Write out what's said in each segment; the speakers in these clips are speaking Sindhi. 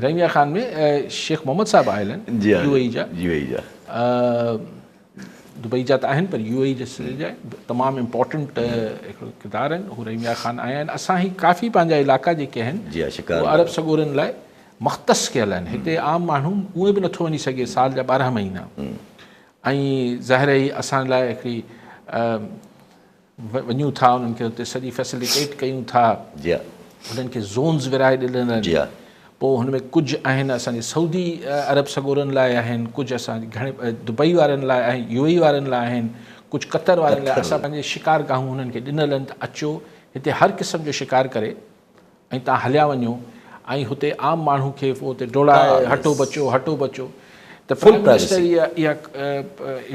رحيم يار خان ۾ شيخ محمد صاحب آيل آهن يو اي جا يو اي جا دبئي جا ته آهن پر يو اي جا تمام امپورٽنٽ هڪڙو ڪردار آهن هو رحيم يار خان آيا آهن. اسان هي ڪافي پنهنجا علائقا جيڪي آهن جي اهي عرب سڳورن لاء مختص ڪيل آهن. هتي عام ماڻهو اونئن به نٿو وڃي سگهي سال جا 12 مهينا ۽ ظاهر هي اسان لاء هڪڙي وڃون ٿا انهن کي اتي سڄي فيسليٽيٽ ڪيون ٿا جي انهن کي زونز ورهائي ڏنل آهن جي پوء هن ۾ ڪجهه آهن اسان جي سعودي عرب سڳورن لاء آهن، ڪجهه اسان جي گهڻي دبئي وارن لاء آهن، يو اي وارن لاء آهن، ڪجهه قطر وارن لاء. اسان پنهنجي شڪار گاهون هنن کي ڏنل آهن ته اچو هتي هر قسم جو شڪار ڪري ۽ تان هليا وڃو ۽ هتي عام ماڻهو کي پوء اتي ڊوڙائي هٽو بچو هٽو بچو ته پرائم منسٽر اها اها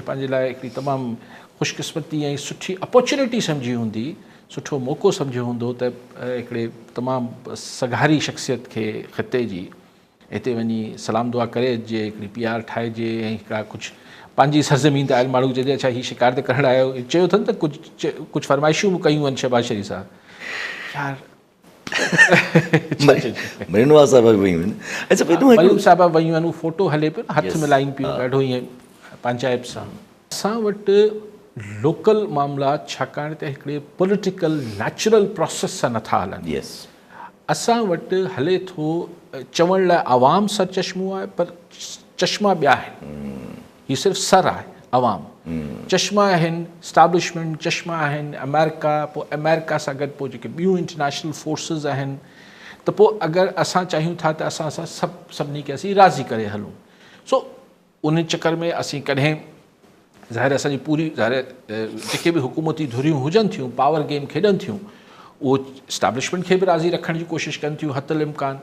پنهنجي لاء هڪڙي تمام خوش قسمتي ۽ سٺي اپورچونيٽي سمجهي هوندي، سٺو موقعو سمجهيو هوندو ته هڪڙي تمام سگهاري شخصيت کي خطي جي هتي وڃي سلام دعا ڪري اچجي، هڪڙي پي آر ٺاهجي ۽ هڪڙا ڪجهه پنهنجي سرزمين تي آيل ماڻهو چئجي اڇا هي شڪار ته ڪرڻ آيو، چيو اٿن ته ڪجهه ڪجهه فرمائشون به ڪيون آهن شهباز شريف صاحب. يار مريم نواز صاحبه به ويون آهن. اڇا مريم صاحبه ويون آهن، اهو فوٽو هلي پيو نه هٿ ملائين پيون ڏاڍو ائين پنهنجائپ سان. اسان وٽ لوڪل معاملا ڇاڪاڻ ته هڪڙي پوليٽيڪل نيچرل پراسيس سان نٿا هلن. اسان وٽ هلي ٿو چوڻ لاء عوام سرچشمو آهي پر چشما ٻيا آهن. هي صرف سر آهي عوام. چشما آهن اسٽابلشمينٽ، چشما آهن آمريڪا، پوء آمريڪا سان گڏ پوء جيڪي ٻيون انٽرنيشنل فورسز آهن ته پوء اگر اسان چاهيون ٿا ته اسان سان سڀ سڀني کي اسين راضي ڪري هلون سو ان چڪر ۾ اسين ڪڏهن ظاهر اسان جي پوري ظاهر جيڪي به حڪومتي ڌريون هجن ٿيون پاور گيم کيڏن ٿيون اهو اسٽيبلشمينٽ کي به راضي رکڻ جي ڪوشش ڪن ٿيون حت الامڪان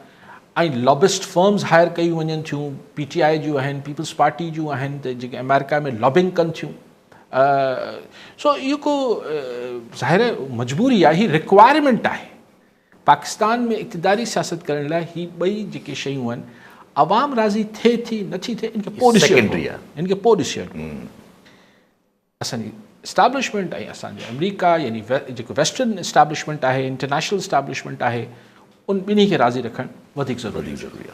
۽ لابسٽ فرمز هائر ڪيون وڃن ٿيون پي ٽي آء جون آهن پيپلز پارٽي جون آهن ته جيڪي آمريڪا ۾ لابنگ ڪن ٿيون سو اهو ڪو ظاهر مجبوري آهي هي رڪوائرمينٽ آهي پاڪستان ۾ اقتداري سياست ڪرڻ لاء هي ٻئي جيڪي شيون آهن عوام راضي ٿئي ٿي نٿي ٿئي ان کي پوء ڏسي ان کي پوء ڏسي اسان جي اسٽابلشمينٽ ۽ اسان جو آمريڪا يعني جيڪو ويسٽرن اسٽابلشمينٽ آهي انٽرنيشنل اسٽابلشمينٽ آهي ان ٻنهي کي راضي رکڻ وڌيڪ ضروري آهي.